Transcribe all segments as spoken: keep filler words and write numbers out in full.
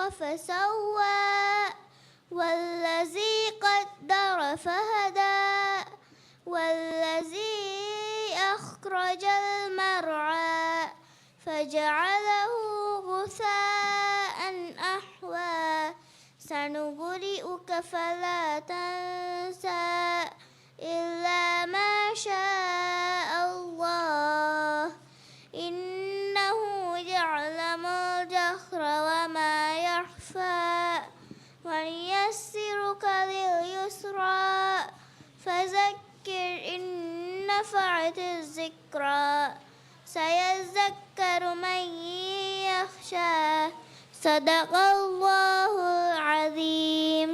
فسوى، والذي قدر فهدى، والذي أخرج المرعى، فجعله غثاء أحوى، سنقرئك فلا تنسى، إلا ما شاء الله، إنه يعلم الجهر وما يخفى، ونيسرك لليسرى، فذكر إن نفعت الذكرى، سيذكر من يخشى. صدق الله العظيم.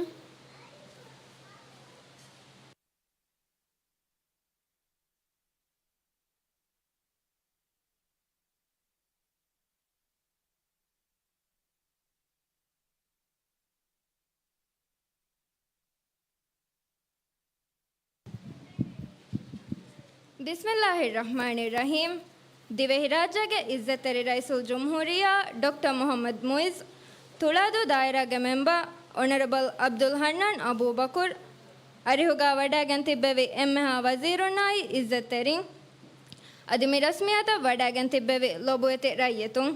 ބިސްމިއްލާހިއްރަޙްމާނިއްރަޙީމް. ދިވެހިރާއްޖޭގެ އިއްޒަތްތެރި ރައީސުލްޖުމްހޫރިއްޔާ ޑޮކްޓަރ މުޙައްމަދު މުޢިއްޒު، ތުޅާދޫ ދާއިރާގެ މެމްބަރ އޮނަރަބަލް ޢަބްދުލް ޙަންނާން އަބޫބަކުރު، އަރިހުގަ ވަޑައިގެން ތިއްބެވި އެންމެހާ ވަޒީރުންނާއި އިއްޒަތްތެރިން، އަދި މި ރަސްމިއްޔާތަށް ވަޑައިގެން ތިއްބެވި ލޮބުވެތި ރައްޔިތުން،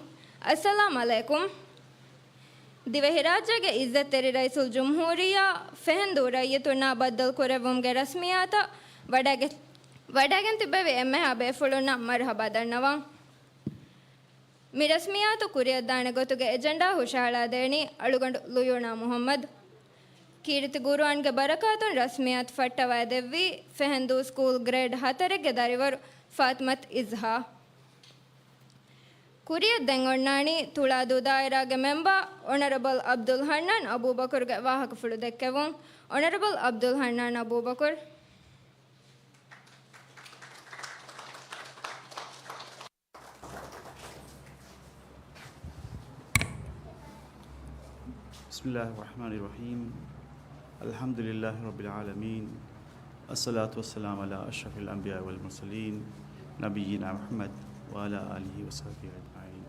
އައްސަލާމް ޢަލައިކުމް. ދިވެހިރާއްޖޭގެ އިއްޒަތްތެރި ރައީސުލްޖުމްހޫރިއްޔާ ފެހެންދޫ ރައްޔިތުންނާ ބައްދަލުކުރެއްވުމުގެ ރަސްމިއްޔާތަށް ވަޑައިގެ-، ވަޑައިގެން ތިއްބެވި އެންމެހާ ބޭފުޅުންނަށް މަރުޙަބާ ދަންނަވަން. މި ރަސްމިއްޔާތު ކުރިއަށްދާނެ ގޮތުގެ އެޖެންޑާ ހުށަހަޅާދޭނީ އަޅުގަނޑު ލުޔުނާ މުޙައްމަދު. ކީރިތި ޤުރުއާންގެ ބަރަކާތުން ރަސްމިއްޔާތު ފައްޓަވައިދެއްވީ ފެހެންދޫ ސްކޫލް ގްރޭޑް ހަތަރެއްގެ ދަރިވަރު ފާތިމަތު އިޒްހާ. ކުރިއަށް ދެން އޮންނާނީ ތުޅާދޫ ދާއިރާގެ މެމްބަރ އޮނަރަބަލް ޢަބްދުލް ޙަންނާން އަބޫބަކުރުގެ ވާހަކަފުޅު ދެއްކެވުން. އޮނަރަބަލް ޢަބްދުލް ޙަންނާން އަބޫބަކުރު. بسم الله الرحمن الرحيم. الحمد لله رب العالمين. الصلاة والسلام على أشرف الأنبياء والمرسلين، نبينا محمد وعلى آله وصحبه أجمعين.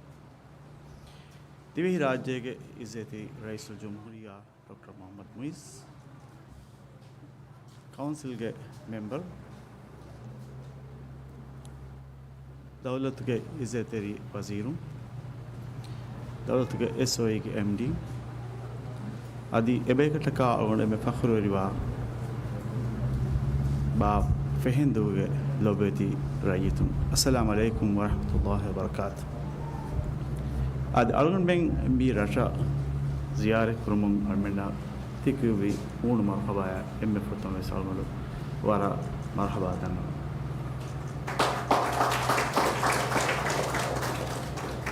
ދިވެހިރާއްޖޭގެ އިއްޒަތްތެރި ރައީސުލްޖުމްހޫރިއްޔާ ޑޮކްޓަރ މުޙައްމަދު މުޢިއްޒު، ކައުންސިލްގެ މެމްބަރު، ދައުލަތުގެ އިއްޒަތްތެރި ވަޒީރުން، ދައުލަތުގެ އެސްއޯއީގެ އެމްޑީ، އަދި އެބަޔަކަށްޓަކާ އަޅުގަނޑު އެންމެ ފަޚުރުވެރިވާ ބާ ފެހެންދޫގެ ލޮބުވެތި ރައްޔިތުން، އައްސަލާމް ޢަލައިކުމް ވަރަޙްމަތުﷲ ވަބަރަކާތު. އަދި އަޅުގަނޑުމެން މި ރަށަށް ޒިޔާރަތް ކުރުމުން އަޅުމެންނަށް ތިކުރިއަށް ވީ ހޫނު މަރުޙަބާއަށް އެންމެ ފުރަތަމަ ވެސް އަޅުގަނޑު ވަރަށް މަރުޙަބާ ދަންނަވަން.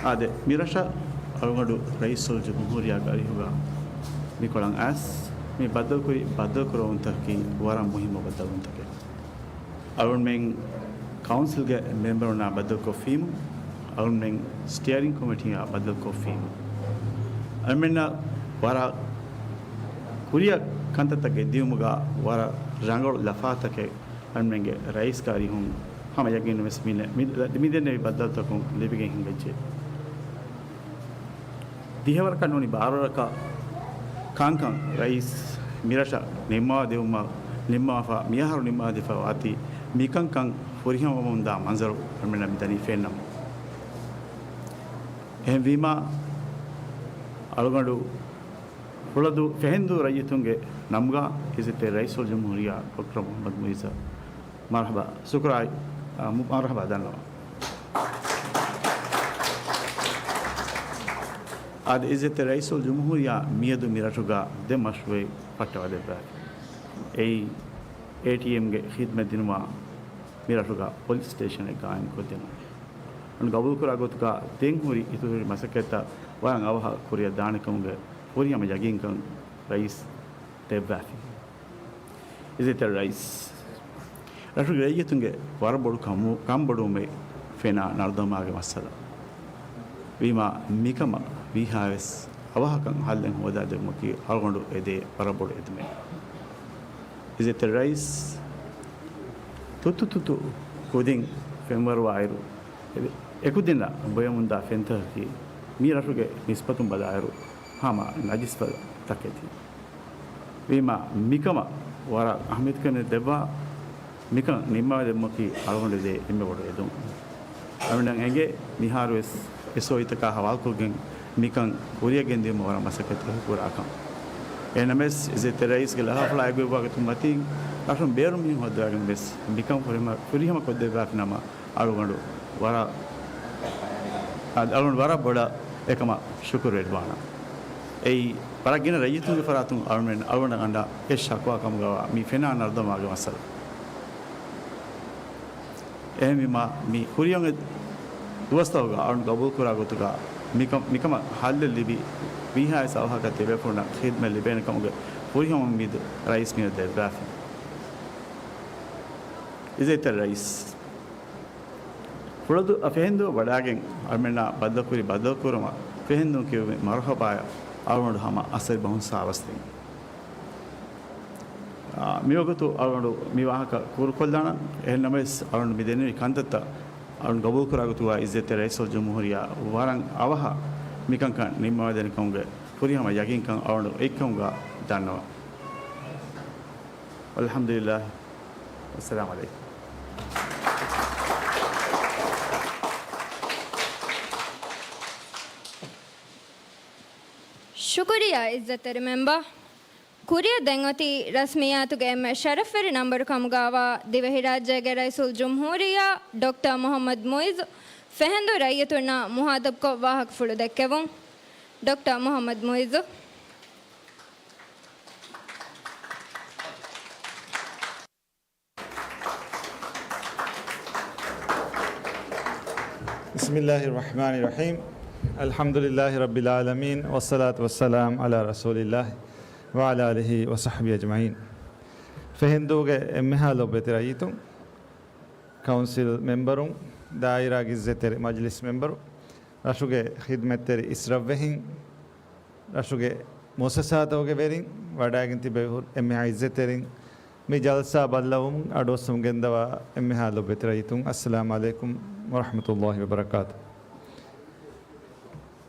އާދެ، މި ރަށަށް އަޅުގަނޑު ރައީސުލްޖުމްހޫރިއްޔާގެ އަރިހުގަ މިކޮޅަށް އައިސް މި ބައްދަލުކުރި ބައްދަލުކުރެވުންތަކަކީ ވަރަށް މުހިއްމު ބައްދަލުވުންތަކެއް. އަޅުގަނޑުމެން ކައުންސިލްގެ މެމްބަރުންނާ ބައްދަލުކޮށްފީމު، އަޅުގަނޑުމެން ސްޓިއަރިން ކޮމިޓީއާ ބައްދަލުކޮށްފީމު، އަޅުމެންނަށް ވަރަށް ކުރިއަށް ކަންތައްތައް ގެއްލިވުމުގަ ވަރަށް ރަނގަޅު ލަފާތަކެއް އަޅުމެންގެ ރައީސްގެ އަރިހުން ހަމަ ޔަގީން ވެސް މި، މި، މި ދެންނެވި ބައްދަލުތަކުން ލިބިގެން ހިނގައްޖެ. ދިހަވަރަކަށް ނޫނީ ބާރަވަރަކަށް ކަންކަން ރައީސް މިރަށަށް ނިންމާދެވުމަށް، ނިންމާފަ، މިއަހަރު ނިންމާދީފަ އޮތީ މިކަންކަން ފުރިހަމަވަމުންދާ މަންޒަރު އަޅުމެންނަށް މިދަނީ ފެންނަމުން. އެހެންވީމާ، އަޅުގަނޑު ފުޅަދޫ ފެހެންދޫ ރައްޔިތުންގެ ނަމުގަ އިއްޒަތްތެރި ރައީސުލްޖުމްހޫރިއްޔާ ޑޮކްޓަރ މުޙައްމަދު މުޢިއްޒަށް މަރުޙަބާ، ޝުކުރާއި، އާ، މު-، މަރުޙަބާ ދަންނަވަން. އާދެ، އިއްޒަތްތެރި ރައީސުލްޖުމްހޫރިއްޔާ މިއަދު މިރަށުގަ ދެ މަޝްރޫޢެއް ފައްޓަވަދެއްވާފި. އެއީ، އޭޓީއެމްގެ ޚިދްމަތް ދިނުމަށް މިރަށުގަ ޕޮލިސް ސްޓޭޝަނެއް ގާއިމްކޮށްދިނުން. ގަބޫލުކުރާ ގޮތުގަ ދެން ހުރި އިތުރުހުރި މަސައްކަތްތައް ވަރަށް އަވަހަށް ކުރިއަށް ދާނެކަމުގެ ފުރިހަމަ ޔަގީންކަން ރައީސް ދެއްވާފި. އިއްޒަތްތެރި ރައީސް، ރަށުގެ ރައްޔިތުންގެ ވަރަށް ބޮޑު ކަމު-، ކަންބޮޑުވުމެއް ފެނާ ނަރުދަމާގެ މައްސަލަ. ވީމާ މިކަމަށް ވީހާވެސް އަވަހަކަށް ހައްލެއް ހޯދާދެއްވުމަކީ އަޅުގަނޑު އެދޭ ވަރަށް ބޮޑު އެދުމެއް. އިއްޒަތްތެރި ރައީސް، ތުއްތު ތުއްތު ކުދިން ފެންވަރުވާއިރު، އެ-، އެކުދިންނަށް ބޮޔަމުންދާ ފެންތަކަކީ މި ރަށުގެ ނިސްބަތުން ބަލާއިރު، ހަމަ ނަޖިސްފަދަ ތަކެތި. ވީމާ މިކަމަށް ވަރަށް އަހަމިއްޔަތުކަން ދެއްވާ، މިކަން ނިންމާދެއްވުމަކީ އަޅުގަނޑު ދޭ އެންމެ ބޮޑު އެދުން. އަޅުގަނޑަށް އެނގޭ މިހާރުވެސް އެސްއޯއީތަކާ ހަވާލުކޮށްގެން މިކަން ކުރިއަށް ގެންދިއުމަށް ވަރަށް މަސައްކަތްތަކެއް ކުރާކަން. އެހެންނަމަވެސް، އިއްޒަތްތެރި ރައީސްގެ ލަފާފުޅާ އެކުގޮތުގައި މަތީން ރަށުން ބޭރު މީހުން ހޯއްދަވާގެން ވެސް މިކަން ފުރިހަމަ، ފުރިހަމަ ކޮށްދެއްވާފި ނަމަ، އަޅުގަނޑު ވަރަށް، އަ، އަޅުގަނޑު ވަރަށް ބޮޑަށް އެކަމަށް ޝުކުރުވެރިވާނަން. އެއީ ވަރަށް ގިނަ ރައްޔިތުންގެ ފަރާތުން އަޅުގަނޑުމެން، އަޅުގަނޑަށް އަންނަ އެއް ޝަކުވާ ކަމުގައިވާ މި ފެނާ ނަރުދަމާގެ މައްސަލަ. އެހެންވީމާ، މި ކުރިއަށް އޮތް ދުވަސްތަކުގަ އަޅުގަނޑު ގަބޫލުކުރާ ގޮތުގަ މިކަ-، މިކަމަށް ހައްލެއް ލިބި، ވީހާވެސް އަވަހަކަށް ތިބޭފުޅުންނަށް ޚިދްމަތް ލިބޭނެ ކަމުގެ ފުރިހަމަ އުއްމީދު ރައީސް މިއަދު ދެއްވާފި. އިއްޒަތްތެރި ރައީސް. ފުޅަދު އަ ފެހެންދޫ ވަޑައިގެން އަޅުމެންނާ ބައްދަލުކުރި ބައްދަލުކުރުމަށް ފެހެންދޫ ކިޔުއްވި މަރުޙަބާއަށް އަޅުގަނޑު ހަމަ އަސަރި ބަހުން ސާވަސްދިން. އާ، މިވަގުތު އަޅުގަނޑު މި ވާހަކަ ކުރުކޮށްލާނަން. އެހެންނަމަވެސް، އަޅުގަނޑު މި ދެންނެވި ކަންތައްތައް އަޅުގަނޑު ގަބޫލުކުރާ ގޮތުގަ އިއްޒަތްތެރި ރައީސުލްޖުމްހޫރިއްޔާ ވަރަށް އަވަހަށް މިކަންކަން ނިންމަވަޑައިދޭނެ ކަމުގެ ފުރިހަމަ ޔަގީންކަން އަޅުގަނޑު އެއްކަމުގަ ދަންނަވަން. އަލްޙަމްދުލިއްލާހި. އައްސަލާމު ޢަލައިކުމް. ޝުކުރިއްޔާ އިއްޒަތްތެރި މެމްބަރ. ކުރިއަށް ދެން އޮތީ ރަސްމިއްޔާތުގެ އެންމެ ޝަރަފްވެރި ނަންބަރު ކަމުގައިވާ ދިވެހިރާއްޖޭގެ ރައީސުލްޖުމްހޫރިއްޔާ ޑޮކްޓަރ މުޙައްމަދު މުޢިއްޒު ފެހެންދޫ ރައްޔިތުންނާ މުޚާޠަބްކޮށް ވާހަކަފުޅު ދެއްކެވުން. ޑޮކްޓަރ މުޙައްމަދު މުޢިއްޒު. بسم الله الرحمن الرحيم. الحمد لله رب العالمين، والصلاة والسلام على رسول الله وعلى آله وصحبه أجمعين. ފެހެންދޫގެ އެންމެހާ ލޮބުވެތި ރައްޔިތުން، ކައުންސިލް މެމްބަރުން، ދާއިރާގެ އިއްޒަތްތެރި މަޖިލިސް މެމްބަރު، ރަށުގެ ޚިދްމަތްތެރި އިސްރަށްވެހިން، ރަށުގެ މުއައްސަސާތަކުގެ ވެރިން، ވަޑައިގެން ތިބެ ހުރި އެންމެހާ އިއްޒަތްތެރިން، މި ޖަލްސާ ބައްލަވަމުން އަޑުއައްސަމުން ގެންދަވާ އެންމެހާ ލޮބުވެތި ރައްޔިތުން، އައްސަލާމު ޢަލައިކުމް ވަރަޙްމަތުﷲި ވަބަރަކާތު.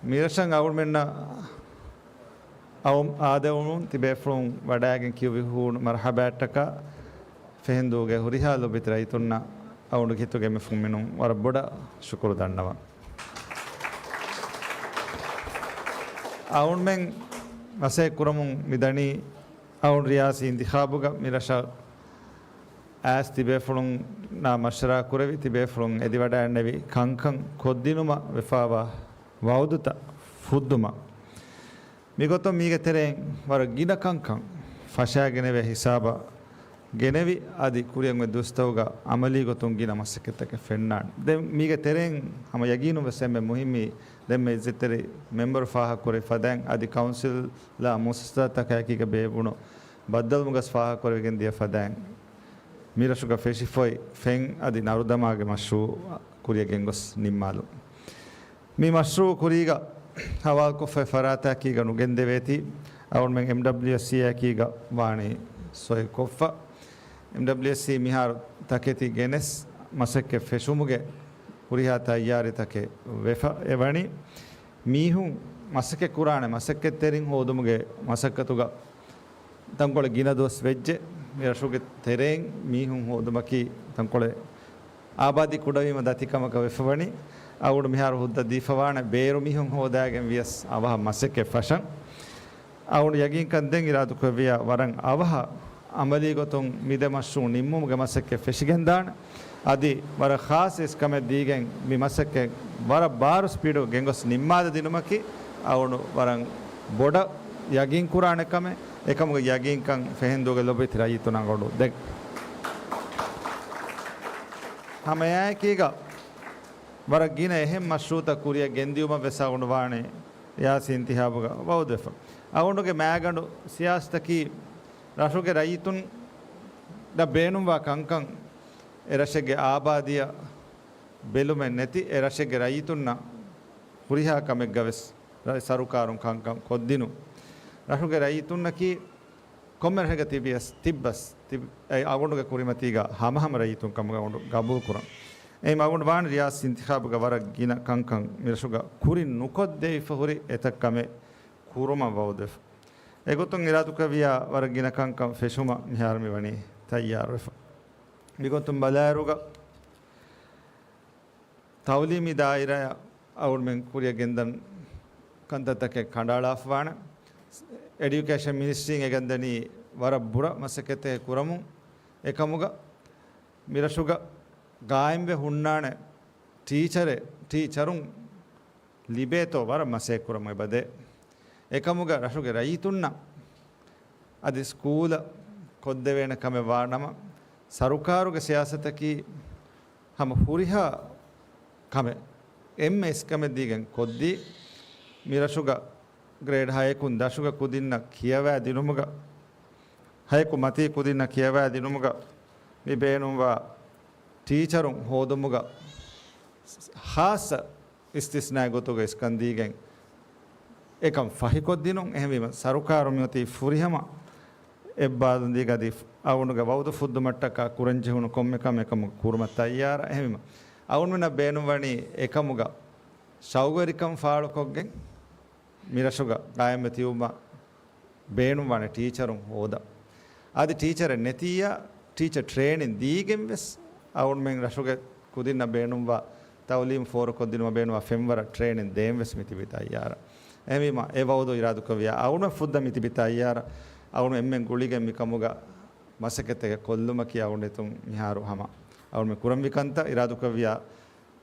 މިރަށަށް އަޅުމެންނަށް އައު-، އާދެވުމުން ތިބޭފުޅުން ވަޑައިގެން ކިޔުއްވި ހޫނު މަރްޙަބާއަށްޓަކާ، ފެހެންދޫގެ ހުރިހާ ލޮބުވެތި ރައްޔިތުންނަށް އަޅުގަނޑު ހިތުގެ އެންމެ ފުންމިނުން ވަރަށް ބޮޑަށް ޝުކުރު ދަންނަވަން. އަޅުމެން މަސައްކަތް ކުރަމުން މިދަނީ، އަޅުގަނޑު ރިޔާސީ އިންތިޚާބުގަ މިރަށަށް އައިސް ތިބޭފުޅުންނާ މަޝްވަރާ ކުރެވި، ތިބޭފުޅުން އެދިވަޑައިގެންނެވި ކަންކަން ކޮށްދިނުމަށް ވެފައިވާ ވަޢުދުތައް ފުއްދުމަށް. މިގޮތުން މީގެ ތެރެއިން ވަރަށް ގިނަ ކަންކަން ފަށައިގެނެވޭ ހިސާބަށް ގެނެވި، އަދި ކުރިއަށް އޮތް ދުވަސްތަކުގަ ޢަމަލީ ގޮތުން ގިނަ މަސައްކަތްތަކެއް ފެންނާނެ. ދެން މީގެ ތެރެއިން ހަމަ ޔަގީނުން ވެސް އެންމެ މުހިއްމީ، ދެންމެ އިއްޒަތްތެރި މެމްބަރު ފާހަގަކުރެއްވި ފަދައިން، އަދި ކައުންސިލްއާ މުއައްސަސާތަކާއެކީގަ ބޭއްވުނު ބައްދަލުވުމުގަސް ފާހަގަކުރެވިގެން ދިޔަ ފަދައިން، މިރަށުގަ ފެށިފައި ފެން އަދި ނަރުދަމާގެ މަޝްރޫޢު ކުރިއަށް ގެންގޮސް ނިންމާލުން. މި މަޝްރޫޢު ކުރީގަ ހަވާލުކޮށްފައި ފަރާތަކީގަ ނުގެންދެވޭތީ، އަޅުމެން އެމްޑަބްލިއުއެސްސީއަކީގަ ވާނީ ސޮއި ކޮށްފަ. އެމްޑަބްލިއުއެސްސީ މިހާރު ތަކެތި ގެނެސް މަސައްކަތް ފެށުމުގެ ހުރިހާ ތައްޔާރީތަކެއް ވެފަ އެވަނީ. މީހުން މަސައްކަތް ކުރާނެ މަސައްކަތްތެރިން ހޯދުމުގެ މަސައްކަތުގަ ތަންކޮޅެއް ގިނަ ދުވަސް ވެއްޖެ. މި ރަށުގެ ތެރެއިން މީހުން ހޯދުމަކީ ތަންކޮޅެއް އާބާދީ ކުޑަވީމަ ދަތިކަމަކަށް ވެފަވަނީ. އަޅުގަނޑު މިހާރު ހުއްދަ ދީފަވާނެ ބޭރު މީހުން ހޯދާގެން ވިޔަސް އަވަހަށް މަސައްކަތް ފަށަން. އަޅުގަނޑު ޔަގީންކަން ދެން އިރާދަކުރެއްވިއްޔާ ވަރަށް އަވަހަށް ޢަމަލީ ގޮތުން މި ދެ މަޝްރޫޢު ނިންމުމުގެ މަސައްކަތް ފެށިގެންދާނެ. އަދި ވަރަށް ޚާއްޞަ އިސްކަމެއް ދީގެން މި މަސައްކަތް ވަރަށް ބާރު ސްޕީޑު ގެންގޮސް ނިންމާލަދިނުމަކީ އަޅުގަނޑު ވަރަށް ބޮޑަށް ޔަގީން ކުރާނެ ކަމެއް. އެކަމުގެ ޔަގީންކަން ފެހެންދޫގެ ލޮބުވެތި ރައްޔިތުން އަޅުގަނޑު ދެން ހަމައެއާއެކީގަ ވަރަށް ގިނަ އެހެން މަޝްރޫޢުތައް ކުރިއަށް ގެންދިއުމަށް ވެސް އަޅުގަނޑު ވާނެ ރިޔާސީ އިންތިޚާބުގަ ވަޢުދުވެފަ. އަޅުގަނޑުގެ މާގަނޑު ސިޔާސަތަކީ ރަށުގެ ރައްޔިތުންނަށް ބޭނުންވާ ކަންކަން އެ ރަށެއްގެ އާބާދީއަށް ބެލުމެއް ނެތި، އެ ރަށެއްގެ ރައްޔިތުންނަށް ހުރިހާ ކަމެއްގަ ވެސް ރައީސް ސަރުކާރުން ކަންކަން ކޮށްދިނުން. ރަށުގެ ރައްޔިތުންނަކީ ކޮންމެ ރަށެއްގަ ތިބިޔަސް، ތިއްބަސް، ތިބި-، އެ އަޅުގަނޑުގެ ކުރިމަތީގަ ހަމަހަމަ ރައްޔިތުން ކަމުގަ އަޅުގަނޑު ގަބޫލު ކުރަން. އެހެން އަޅުގަނޑު ވާން ރިޔާސީ އިންތިޚާބުގަ ވަރަށް ގިނަ ކަންކަން މިރަށުގަ ކުރިން ނުކޮށްދެވިފަ ހުރި އެތައް ކަމެއް ކުރުމަށް ވައުދުވެފަ. އެގޮތުން އިރާދުކުރެއްވިޔާ ވަރަށް ގިނަ ކަންކަން ފެށުމަށް މިހާރު މި ވަނީ ތައްޔާރުވެފަ. މިގޮތުން ބަލާއިރުގަ ތައުލީމީ ދާއިރާއަށް އަޅުމެން ކުރިއަށް ގެންދަން ކަންތައްތަކެއް ކަނޑައަޅާފަވާނެ. އެޑިއުކޭޝަން މިނިސްޓްރީން އެގަންދަނީ ވަރަށް ބުރަ މަސައްކަތެއް ކުރަމުން. އެކަމުގަ މިރަށުގަ ގާއިމްވެ ހުންނާނެ ޓީޗަރެއް، ޓީޗަރުން ލިބޭތޯ ވަރަށް މަސައްކަތް ކުރަމުން އެބަދޭ. އެކަމުގަ ރަށުގެ ރައްޔިތުންނަށް އަދި ސްކޫލަށް ކޮށްދެވޭނެ ކަމެއް ވާނަމަ، ސަރުކާރުގެ ސިޔާސަތަކީ ހަމަ ހުރިހާ ކަމެއް އެންމެ އިސްކަމެއް ދީގެން ކޮށްދީ، މިރަށުގަ ގްރޭޑް ހައެކުން ދަށުގެ ކުދިންނަށް ކިޔަވާ ދިނުމުގަ، ހައެކު މަތީ ކުދިންނަށް ކިޔަވާ ދިނުމުގަ މި ބޭނުންވާ ޓީޗަރުން ހޯދުމުގަ ޚާއްޞަ އިސްތިސްނާއެއް ގޮތުގަ އިސްކަން ދީގެން އެކަން ފަހިކޮށްދިނުން. އެހެންވީމަ، ސަރުކާރު މިއޮތީ ފުރިހަމަ އެއްބާލުން ދީގަދި އަޅުގަނޑުގެ ވައުދު ފުއްދުމަށްޓަކާ ކުރަންޖެހުނު ކޮންމެ ކަމެއް ކަމަށް ކުރުމަށް ތައްޔާރަށް. އެހެންވީމަ، އަޅުގަނޑުމެންނަށް ބޭނުންވަނީ އެކަމުގަ ޝައުގުވެރިކަން ފާޅުކޮށްގެން، މިރަށުގަ ގާއިމްވެ ތިބުމަށް ބޭނުންވާނެ ޓީޗަރުން ހޯދަން. އަދި ޓީޗަރެއް ނެތިއްޔާ، ޓީޗަރ ޓްރޭނިން ދީގެން ވެސް އަޅުގަނޑުމެން ރަށުގެ ކުދިންނަށް ބޭނުންވާ ތައުލީމު ފޯރުކޮށްދިނުމަށް ބޭނުންވާ ފެންވަރަށް ޓްރޭނިން ދޭން ވެސް މި ތިބީ ތައްޔާރަށް. އެހެންވީމަ، އެ ވައުދު އިރާދުކުރެއްވިޔާ އަޅުގަނޑުމެން ފުއްދަން މި ތިބީ ތައްޔާރަށް. އަޅުގަނޑު އެންމެން ގުޅިގެން މިކަމުގަ މަސައްކަތެއް ކޮށްލުމަކީ އަޅުގަނޑު ހިތުން މިހާރު ހަމަ އަޅުގަނޑުމެން ކުރަންވީ ކަންތައް. އިރާދުކުރެއްވިޔާ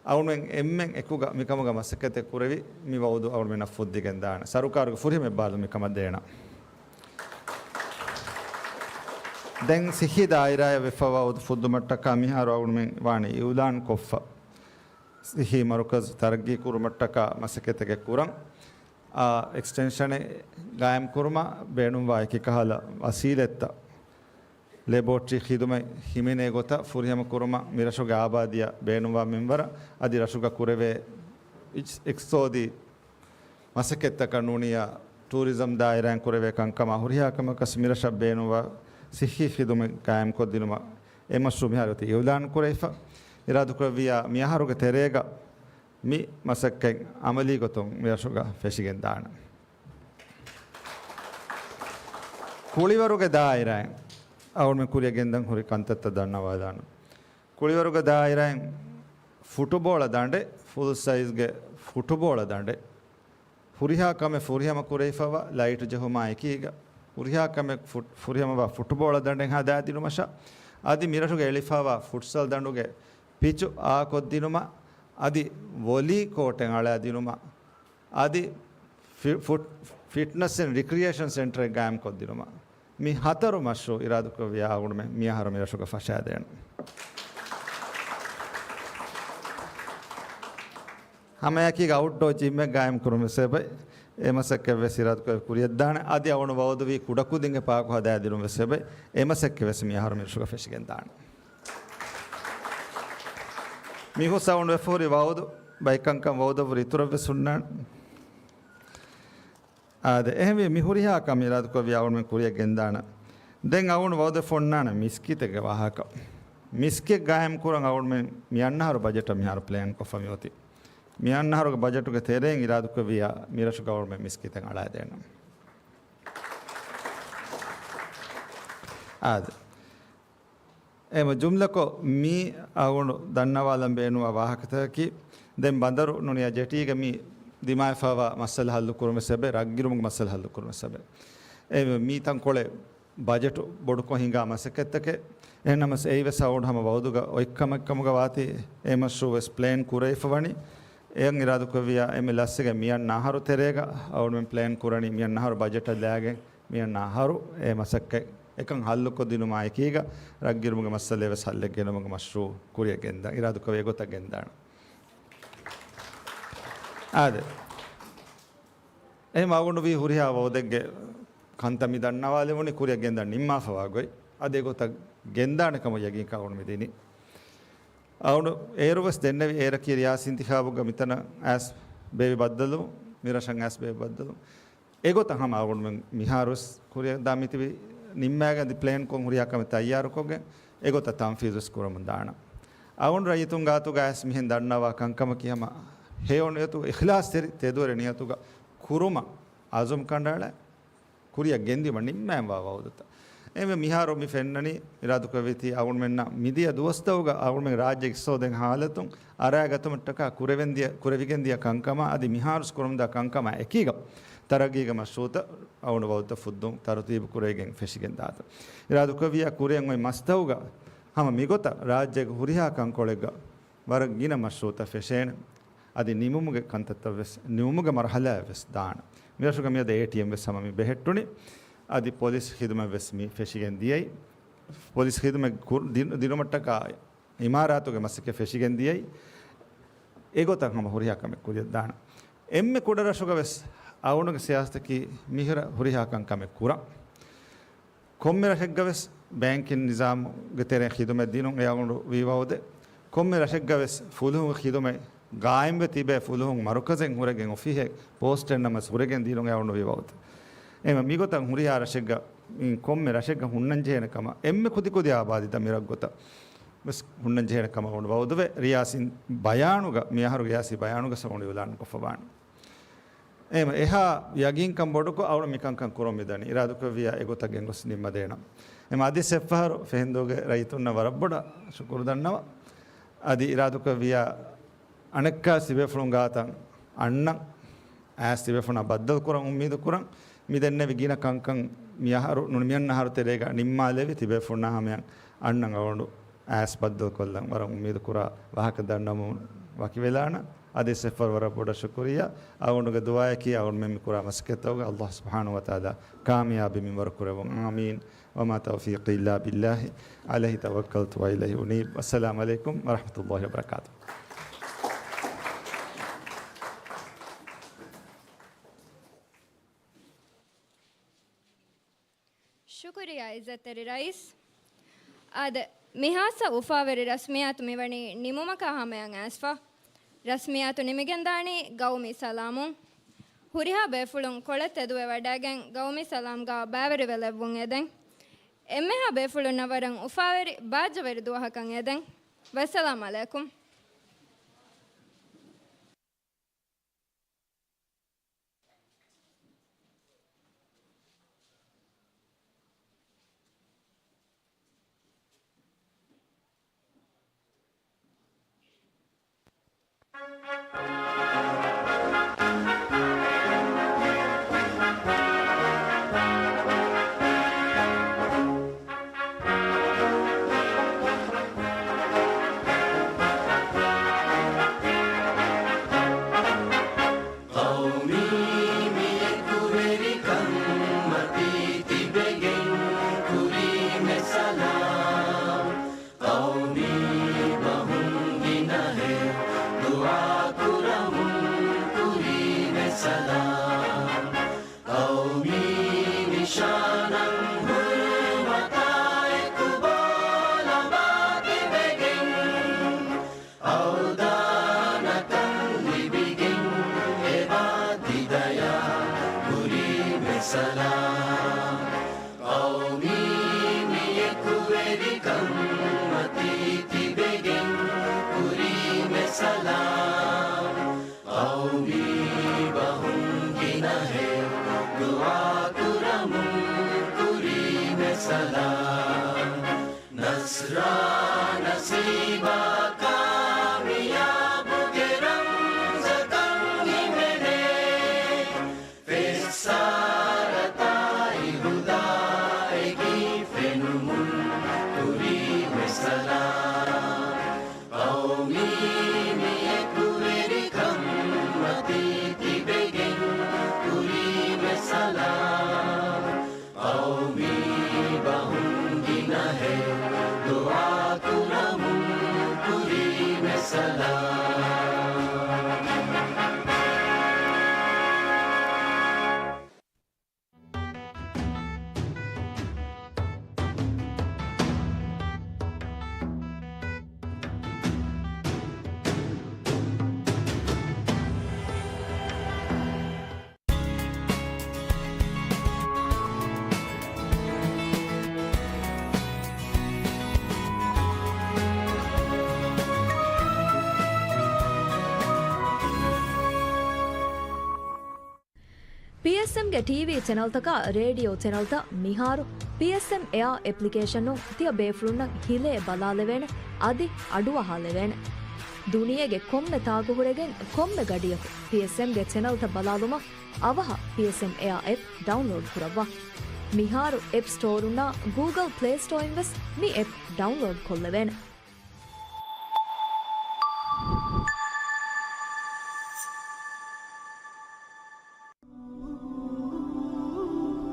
އަޅުމެން އެންމެން އެކުގަ މިކަމުގަ މަސައްކަތެއް ކުރެވި، މި ވައުދު އަޅުމެންނަށް ފުއްދިގެން ދާނެ. ސަރުކާރުގެ ފުރިހަމަ އެއްބާލު މިކަމަށް ދޭނަ. ދެން ސިއްހީ ދާއިރާއަށް ވެފަ ވައުދު ފުއްދުމަށްޓަކާ މިހާރު އަޅުމެން ވާނެ އިއުލާން ކޮށްފަ. ސިއްހީ މަރުކަޒު ތަރައްގީ ކުރުމަށްޓަކާ މަސައްކަތެއް ކުރަން. އާ، އެކްސްޓެންޝަނެއް ގާއިމް ކުރުމަށް ބޭނުންވާ އެކި ކަހަލަ ވަސީލަތްތައް ލެބޯޓްރީ ޚިދުމަތް ހިމެނޭ ގޮތަށް ފުރިހަމަ ކުރުމަށް މިރަށުގެ އާބާދީއަށް ބޭނުންވާ މިންވަރަށް އަދި ރަށުގަ ކުރެވޭ އިޖް-، އިޤްތިޞާދީ މަސައްކަތްތަކަށް ނޫނިއްޔާ ޓޫރިޒަމް ދާއިރާއިން ކުރެވޭ ކަންކަމާ ހުރިހާ ކަމަކަސް މިރަށަށް ބޭނުންވާ ސިއްހީ ޚިދުމަތް ގާއިމްކޮށްދިނުމަށް އެ މަޝްރޫޢު މިހާރު އޮތީ އިޢުލާން ކުރެވިފަ. އިރާދަކުރެއްވިޔާ މިއަހަރުގެ ތެރޭގަ މި މަސައްކަތް އަމަލީ ގޮތުން މިރަށުގަ ފެށިގެން ދާނެ. ކުޅިވަރުގެ ދާއިރާއިން އަޅުމެން ކުރިއަށް ގެންދަން ހުރި ކަންތައްތައް ދަންނަވާލާނަން. ކުޅިވަރުގެ ދާއިރާއިން ފުޓުބޯޅަ ދަނޑެއް، ފުލް ސައިޒްގެ ފުޓުބޯޅަ ދަނޑެއް، ހުރިހާ ކަމެއް ފުރިހަމަ ކުރެވިފަވާ ލައިޓް ޖެހުމާ އެކީގަ، ހުރިހާ ކަމެއް ފު-، ފުރިހަމަވާ ފުޓުބޯޅަ ދަނޑެއް ހަދާދިނުމަށާ، އަދި މިރަށުގެ އެޅިފަވާ ފުޓްސަލް ދަނޑުގެ ޕިޗު އާކޮށްދިނުމަށް، އަދި ވޮލީ ކޯޓެއް އަޅާދިނުމަށް، އަދި ފި-، ފުޓް-، ފިޓްނަސް އެންޑް ރިކްރިއޭޝަން ސެންޓަރެއް ގާއިމްކޮށްދިނުމަށް. މި ހަތަރު މަޝްރޫޢު އިރާދަކުރެއްވިޔާ އަޅުގަނޑުމެން މިއަހަރު މިރަށުގަ ފަށާދޭނަން. ހަމައެކީގަ އައުޓްޑޯ ޖިމްއެއް ގާއިމްކުރުން ވެސް އެބައި، އެ މަސައްކަތް ވެސް އިރާދަކުރެއްވި ކުރިއަށްދާނެ. އަދި އަޅުގަނޑު ވައުދުވީ ކުޑަކުދިންގެ ޕާކު ހަދާދިނުން ވެސް އެބައި، އެ މަސައްކަތް ވެސް މިއަހަރު މިރަށުގަ ފެށިގެންދާނެ. މިހުސް އަޅުގަނޑު ވެފަހުރި ވައުދު، ބައިކަންކަން ވައުދަށްވުރި އިތުރަށްވެސް ހުންނާނެ. އާދެ، އެހެންވީ މި ހުރިހާ ކަމެއް އިރާދަކުރެއްވި އަޅުގަނޑުމެން ކުރިއަށް ގެންދާނަން. ދެން އަޅުގަނޑު ވައުދެއް ފޮންނާނެ މިސްކިތެއްގެ ވާހަކަ. މިސްކިތް ގާއިމް ކުރަން އަޅުގަނޑުމެން މި އަންނަހަރު ބަޖެޓަށް މިހާރު ޕްލޭން ކޮށްފަ މިއޮތީ. މި އަންނަހަރުގެ ބަޖެޓުގެ ތެރެއިން އިރާދަކުރެއްވިޔާ މިރަށުގަ އަޅުގަނޑުމެން މިސްކިތެއް އަޅާދޭނަން. އާދެ. އެމަ ޖުމްލަކޮށް މީ އަޅުގަނޑު ދަންނަވާލަން ބޭނުންވާ ވާހަކަތަކަކީ، ދެން ބަނދަރު ނޫނިއްޔާ ޖެޓީގަ މި ދިމާވެފަވާ މައްސަލަ ހައްލު ކުރުމަށް ސެބެ، ރަށްގިރުމުގެ މައްސަލަ ހައްލު ކުރުމަށް ސެބެ. އެ މީ ތަންކޮޅެއް ބަޖެޓު ބޮޑުކޮށް ހިނގާ މަސައްކަތްތަކެއް. އެހެންނަމަސް އެއީ ވެސް އަޅުގަނޑު ހަމަ ވައުދުގަ އޮތް ކަމެއް ކަމުގަ ވާތީ، އެ މަޝްރޫޢު ވެސް ޕްލޭން ކުރެވިފަ ވަނީ. އެއަށް އިރާދަކުރެއްވިޔާ އެންމެ ލަސްވެގެން މިއަންނަ އަހަރު ތެރޭގަ އަޅުގަނޑުމެން ޕްލޭން ކުރަނީ މިއަންނަ އަހަރު ބަޖެޓަށް ލާގެން މިއަންނަ އަހަރު އެ މަސައްކަތް އެކަން ހައްލުކޮށްދިނުމާ އެކީގަ ރަށްގިރުމުގެ މައްސަލައެއް ވެސް ހައްލެއް ގެނުމުގެ މަޝްރޫޢު ކުރިއަށް ގެންދަން އިރާދަކުރެއްވި އެގޮތަށް ގެންދާނަން. އާދެ. އެހެން އަޅުގަނޑު ވީ ހުރިހާ ވައުދެއްގެ ކަންތައް މި ދަންނަވާލެވުނީ ކުރިއަށް ގެންދަން ނިންމާފަވާ ގޮތް. އަދި އެގޮތަށް ގެންދާނެ ކަމަށް ޔަގީންކަން އަޅުގަނޑު މި ދިނީ. އަޅުގަނޑު އޭރު ވެސް ދެންނެވި އޭރަކީ ރިޔާސީ އިންތިޚާބުގަ މިތަނަށް އައިސް ބޭބި ބައްދަލު، މިރަށަށް އައިސް ބޭބި ބައްދަލު. އެގޮތަށް ހަމަ އަޅުގަނޑުމެން މިހާރުވެސް ކުރިއަށް ދާ މިތިބި ނިންމާގެން އަދި ޕްލޭންކޮށް ހުރިހާ ކަމެއް ތައްޔާރުކޮށްގެން އެގޮތަށް ތަންފީޒުވެސް ކުރަމުން ދާނަން. އަޅުގަނޑު ރައްޔިތުން ގާތުގަ އައިސް މިހެން ދަންނަވާ ކަންކަމަކީ ހަމަ ހެޔޮ ނިޔަތު، އިޚްލާޞްތެރި ތެދުވެރި ނިޔަތުގަ ކުރުމަށް އަޒުމް ކަނޑައަޅާ، ކުރިއަށް ގެންދިޔުމަށް ނިންމާންވާ ވައުދުތައް. އެހެންވެ، މިހާރު މި ފެންނަނީ، އިރާދުކުރެއްވީތީ އަޅުގަނޑުމެންނަށް މިދިޔަ ދުވަސްތަކުގަ އަޅުގަނޑުމެން ރާއްޖޭގެ އިޤްތިޞާދު ހާލަތުން އަރާގަތުމަށްޓަކާ ކުރެވެންދިޔަ، ކުރެވިގެންދިޔަ ކަންކަމާ އަދި މިހާރުވެސް ކުރަމުންދާ ކަންކަމާ އެކީގަ، ތަރައްގީގެ މަޝްރޫޢުތައް އަޅުގަނޑު ވައުދުތައް ފުއްދުން ތަރުތީބު ކުރެވިގެން ފެށިގެން ދާތަން. އިރާދުކުރެއްވިޔާ ކުރިއަށް އޮތް މަސްތަކުގަ ހަމަ މިގޮތަށް ރާއްޖޭގެ ހުރިހާ ކަންކޮޅެއްގަ ވަރަށް ގިނަ މަޝްރޫޢުތައް ފެށޭނެ. އަދި ނިމުމުގެ ކަންތައްތައް ވެސް ނިމުމުގެ މަރުޙަލާއަށް ވެސް ދާނެ. މިރަށުގަ މިއަދު އޭޓީއެމް ވެސް ހަމަ މި ބެހެއްޓުނީ. އަދި ޕޮލިސް ޚިދުމަތް ވެސް މި ފެށިގެން ދިޔައީ. ޕޮލިސް ޚިދުމަތް ކުރ-، ދިނު-، ދިނުމަށްޓަކާ އިމާރާތުގެ މަސައްކަތް ފެށިގެން ދިޔައީ. އެގޮތަށް ހަމަ ހުރިހާ ކަމެއް ކުރިއަށް ދާނެ. އެންމެ ކުޑަ ރަށުގަ ވެސް އަޅުގަނޑުގެ ސިޔާސަތަކީ މިހިރަ ހުރިހާ ކަންކަމެއް ކުރަން. ކޮންމެ ރަށެއްގަ ވެސް ބޭންކިން ނިޒާމުގެ ތެރެއިން ޚިދުމަތް ދިނުން އެ އަޅުގަނޑު ވީވައުދެ. ކޮންމެ ރަށެއްގަ ވެސް ފުލުހުން ޚިދުމަތް ގާއިމްވެ ތިބޭ ފުލުހުން މަރުކަޒެއް ހުރެގެން އޮފީހެއް ޕޯސްޓެއް ނަމަސް ހުރެގެން ދިނުން އެ އަޅުގަނޑު ވީވައުދެ. އެމަ މިގޮތަށް ހުރިހާ ރަށެއްގަ މި ކޮންމެ ރަށެއްގަ ހުންނަންޖެހޭނެ ކަމަށް އެންމެ ކުދިކުދި އާބާދީތައް މިރަށްގޮތަށް ވެސް ހުންނަންޖެހޭނެ ކަމަށް އަޅުގަނޑު ވައުދުވެ ރިޔާސީ ބަޔާނުގަ، މިއަހަރު ރިޔާސީ ބަޔާނުގަ އަޅުގަނޑު އިޢުލާން ކޮށްފަވާނެ. އެމަ އެހާ ޔަގީންކަން ބޮޑުކޮށް އަޅުގަނޑު މިކަންކަން ކުރަމުން މިދަނީ. އިރާދުކުރެއްވިޔާ އެގޮތަށް ގެންގޮސް ނިންމަދޭނަން. އެމަ އަދިސް އެއްފަހަރު ފެހެންދޫގެ ރައްޔިތުންނަށް ވަރަށް ބޮޑަށް ޝުކުރު ދަންނަވަން. އަދި އިރާދުކުރެއްވިޔާ އަނެއްކާ ތިބޭފުޅުން ގާތަށް އަންނަން. އައިސް ތިބޭފުޅުންނާ ބައްދަލުކުރަން އުއްމީދުކުރަން. މިދެންނެވި ގިނަ ކަންކަން މިއަހަރު ނޫނީ މިއަންނަ އަހަރު ތެރޭގަ ނިންމާލެވި ތިބޭފުޅުންނާ ހަމަޔަށް އަންނަން އަޅުގަނޑު އައިސް ބައްދަލުކޮށްލަން ވަރަށް އުއްމީދުކުރާ ވާހަކަ ދަންނަމުން ވަކިވެލާނަން. އަދިސް އެއްފަހަރު ވަރަށް ބޮޑަށް ޝުކުރިއްޔާ. އަޅުގަނޑުގެ ދުޢާއަކީ އަޅުގަނޑުމެން މި ކުރާ މަސައްކަތްތަކުގަ ﷲ ސުބްޙާނަހޫ ވަތަޢާލާ ކާމިޔާބީ މިންވަރު ކުރެއްވުން. އާމީން. وما توفيقي إلا بالله عليه توكلت وإليه أنيب. والسلام عليكم ورحمة الله وبركاته. ޝުކުރިއްޔާ އިއްޒަތްތެރި ރައީސް. އާދެ، މިހާތަނަށް އުފާވެރި ރަސްމިއްޔާތު މިވަނީ ނިމުމަކާ ހަމަޔަށް އައިސްފަ. ރަސްމިއްޔާތު ނިމިގެންދާނީ ގައުމީ ސަލާމުން. ހުރިހާ ބޭފުޅުން ކޮޅަށް ތެދުވެވަޑައިގެން ގައުމީ ސަލާމްގާ ބައިވެރިވެލެއްވުން އެދެން. އެންމެހާ ބޭފުޅުންނަށް ވަރަށް އުފާވެރި ބާއްޖަވެރި ދުވަހަކަށް އެދެން. ވައްސަލާމް ޢަލައިކުމް. ޤައުމީ މިއެކުވެރިކަން މަތީ ތިބެގެން ކުރީމެ ސަލާމް. ޤައުމީ ބަހުން ގިނަހެ ދުޢާ ކުރަމުން ކުރީމެ ސަލާމް. ޤައުމީ ނިޝާނަށް ހުރުމަތާ އެކުބޯ ލަބާ ތިބެގެން، އަވަދާން ކަން ލިބިގެން އެބާ ތިދަޔާ ކުރީމެ ސަލާމް. ޤައުމީ މިއެކުވެރިކަން މަތީ ތިބެގެން ކުރީމެ ސަލާމް. ޤައުމީ ބަހުން ޕީއެސްއެމްގެ ޓީވީ ޗެނަލްތަކާ ރޭޑިއޯ ޗެނަލްތައް މިހާރު ޕީއެސްއެމް އެއާ އެޕްލިކޭޝަނުން ތިޔަ ބޭފުޅުންނަށް ހިލޭ ބަލާލެވޭނެ، އަދި އަޑުއަހާލެވޭނެ. ދުނިޔޭގެ ކޮންމެ ތާކު ހުރެގެން ކޮންމެ ގަޑިއަކު ޕީއެސްއެމްގެ ޗެނަލްތައް ބަލާލުމަށް އަވަހަށް ޕީއެސްއެމް އެއާ އެޕް ޑައުންލޯޑް ކުރައްވާ. މިހާރު އެޕް ސްޓޯރުންނާ ގޫގަލް ޕްލޭ ސްޓޯއިން ވެސް މި އެޕް ޑައުންލޯޑް ކޮށްލެވޭނެ.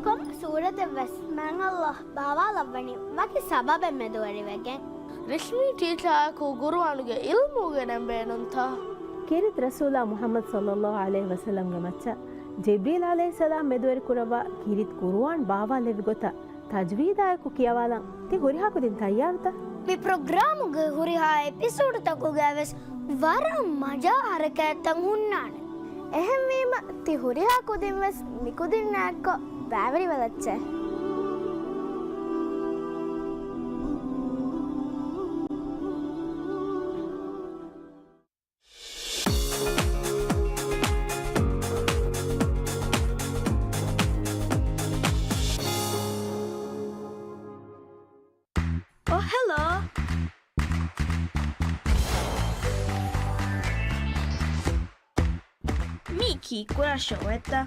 ކޮންމެ ސޫރަތެއް ވެސް މާތް ﷲ ބާވާލައްވަނީ ވަކި ސަބަބެއް މެދުވެރިވެގެން. ރިޝްމީ ޓީޗާއަކު ޤުރުއާނުގެ އިލްމު އުގެނެން ބޭނުންތަ؟ ކީރިތި ރަސޫލާ މުޙައްމަދު ޞައްލައްލާހު ޢަލައިހި ވަސައްލަމްގެ މައްޗަށް ޖިބްރީލް ޢަލައިހިއްސަލާމް މެދުވެރި ކުރައްވާ ކީރިތި ޤުރުއާން ބާވާލެއްވި ގޮތަށް ތަޖްވީދާއެކު ކިޔަވާލަން ތި ހުރިހާ ކުދިން ތައްޔާރުތަ؟ މި ޕްރޮގްރާމުގެ ހުރިހާ އެޕިސޯޑުތަކުގައި ވެސް ވަރަށް މަޖާ ހަރަކާތްތައް ހުންނާނެ. އެހެންވީމަ، ތި ހުރިހާ ކުދިން ވެސް މި ކުދިންނާއެއްކޮށް ބައިވެރިވެލައްޗޭ. އޮ، ހެލޯ. މީ ކީއްކުރާ ޝޯއެއްތަ؟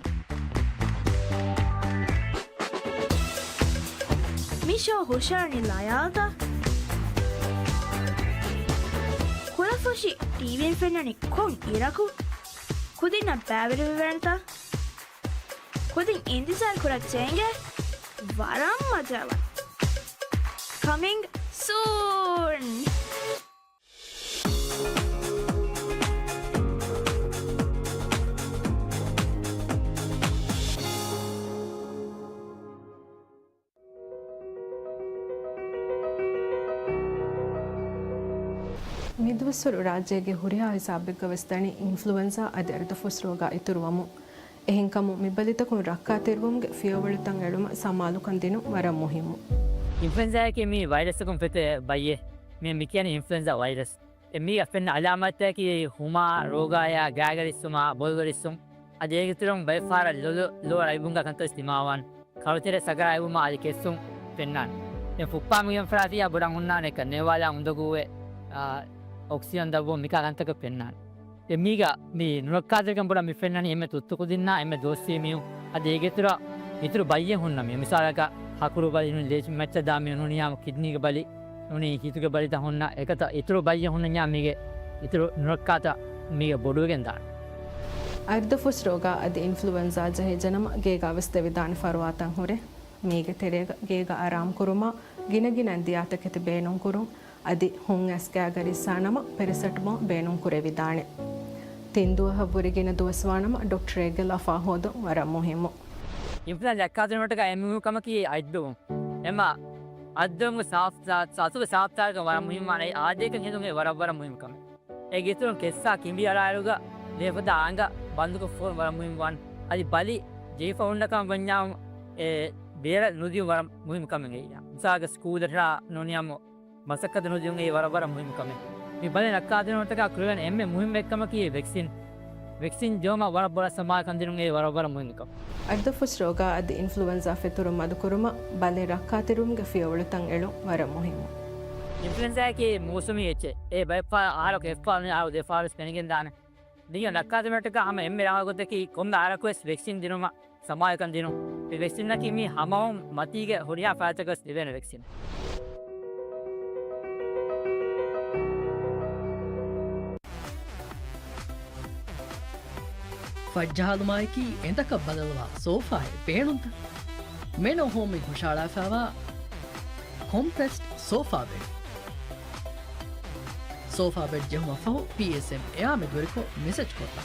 މި ޝޯ ހުށަހަޅަނީ ލަޔާލްތަ؟ ކުލަފުށި ޓީވީން ފެންނަނީ ކޮން އިރަކު؟ ކުދިންނަށް ބައިވެރިވެވޭނެތަ؟ ކުދިން އިންތިޒާރު ކުރައްޗޭ އިނގޭ. ވަރަށް މަޖާވާ. ކަމިންގް ސޫން. މިދުވަސްވަރު ރާއްޖޭގެ ހުރިހާ ހިސާބެއްގަ ވެސް ދަނީ އިންފްލުއެންޒާ އަދި އަރިދަފުސް ރޯގާ އިތުރުވަމުން. އެހެންކަމުން މި ބަލިތަކުން ރައްކާތެރިވުމުގެ ފިޔަވަޅުތައް އެޅުމަށް ސަމާލުކަން ދިނުން ވަރަށް މުހިއްމު. އިންފްލުއެންޒާއަކީ މީ ވައިރަސްއަކުން ފެތޭ ބައްޔެއް. މި، މި ކިޔަނީ އިންފްލުއެންޒާ ވައިރަސް. އެ މީގަ ފެންނަ އަލާމާތްތަކަކީ ހުމާ، ރޯގާޔާ، ގާގަރިއްސުމާ، ބޮލުގަރިއްސުން. އަދި އޭގެ އިތުރުން ބައެއްފަހަރަށް ލޮލު، ލޯ އައިބުންގާ ކަންތައް ވެސް ދިމާވާން. ކަރުތެރެ ސަގަރާ އައިބުމާ އަދި ކެއްސުން ފެންނާނެ. ދެން ފުއްޕާ މިގެން ފަރާތިޔާ ބޮޑަށް ހުންނާނެ އެކަން ނޭވާލާ އުނދަގޫވެ، އާ، އޮކްސިޖަން ދަށްވުން މިކާ ކަންތަކަށް ފެންނާނެ. ދެން މީގަ މި ނުރައްކާތެރިކަން ބޮޑަށް މި ފެންނަނީ އެންމެ ތުއްތު ކުދިންނާ އެންމެ ދުވަސްވީ މީހުން. އަދި އޭގެ އިތުރަށް އިތުރު ބައްޔެއް ހުންނަ މީހުން. މިސާލަކަށް ހަކުރު ބަލި ނޫނީ ލޭ މައްޗަށް ދާ މީހުން ނޫނީ ހާމަ ކިޑްނީގެ ބަލި ނޫނީ ހިތުގެ ބަލިތައް ހުންނަ އެކަތަ އިތުރު ބައްޔެއް ހުންނަންޏާ މީގެ އިތުރު ނުރައްކާތައް މީގެ ބޮޑުވެގެން ދާނެ. އަރިދަފުސް ރޯގާ އަދި އިންފްލުއެންޒާ ޖެހިއްޖެނަމަ ގޭގާ ވެސް ދެވިދާނެ ފަރުވާތައް ހުރޭ. މީގެ ތެރޭގަ ގޭގަ އަރާމް ކުރުމާ، ގިނަގިނަ އެންދިޔާތަކެތި ބޭނުންކުރުން، އަދި ހުން އައިސް ގާގަރިއްސާނަމަ ޕެރެސެޓްމޯލް ބޭނުން ކުރެވިދާނެ. ތިން ދުވަހަށްވުރެ ގިނަ ދުވަސްވާނަމަ ޑޮކްޓަރެއްގެ ލަފާ ހޯދުން ވަރަށް މުހިއްމު. އިންފްލުއެންޒާ ރައްކާތެރިވުމަށްޓަކާ އެންމެ މުހިއްމު ކަމަކީ އަތްދުވުން. އެމަ އަތްދުވުން ސާފް، ސާ-، ސާފް، ސާފްތާކަށް ވަރަށް މުހިއްމުވާނެ. އާދޭކަން ހެދުން އެ ވަރަށް ވަރަށް މުހިއްމު ކަމެއް. އޭގެ އިތުރުން ކެއްސާ ކިނބި އަޅާއިރުގަ ލޭފަދަ އަނގަ ބަންދުކޮށް ފޯރުން ވަރަށް މުހިއްމުވާން. އަދި ބަލި ޖެހިފަ ހުންނަކަމަށް ވަންޏާ އެ ބޭރަށް ނުދިޔުން ވަރަށް މުހިއްމު ކަމެއް އެއްޔާ. މިސާލަކަށް ސްކޫލަށްޓާ ނޫނިއްޔާމު މަސައްކަތަށް ނުދިޔުން އެއީ ވަރަށް ވަރަށް މުހިއްމު ކަމެއް. މި ބަލި ރައްކާތެރިވުމަށްޓަކާ ކުރެވޭނެ އެންމެ މުހިއްމު އެއްކަމަކީ ވެކްސިން. ވެކްސިން ޖެހުމަށް ވަރަށް ބޮޑަށް ސަމާލުކަން ދިނުން އެއީ ވަރަށް ވަރަށް މުހިއްމު ކަމެއް. އަރިދަފުސް ރޯގާ އަދި އިންފްލުއެންޒާ ފެތުރުން މަދުކުރުމަށް ބަލި ރައްކާތެރިވުމުގެ ފިޔަވަޅުތައް އެޅުން ވަރަށް މުހިއްމު. އިންފްލުއެންޒާއަކީ މޫސުމީ އެއްޗެއް. އެ ބައެއްފަހަރަށް އަހަރަކު އެއްފަހަރު ނޫނީ އަހަރު ދެފަހަރު ވެސް ފެނިގެން ދާނެ. މީގެ ރައްކާތެރިވުމަށްޓަކާ ހަމަ އެންމެ ރާހަކަށް ގޮތަކީ ކޮންމެ އަހަރަކު ވެސް ވެކްސިން ދިނުމަށް ސަމާލުކަން ދިނުން. މި ވެކްސިންއަކީ މީ ހަމައަށް މަތީގެ ހުރިހާ ފަރާތްތަކަށް ލިބޭނެ ވެކްސިން. ފަށްޖަހާލުމާއެކީ އެނދަކަށް ބަދަލުވާ ސޯފާއެއް ބޭނުންތަ؟ މެނޯ ހޯމްއިން ހުށަހަޅާފައިވާ ކޮމްޕްރެސްޑް ސޯފާ ބެޑް. ސޯފާ ބެޑް ޖެހުމަށްފަހު ޕީއެސްއެމް އެއާ މެދުވެރިކޮށް މެސެޖް ކޮށްލާ.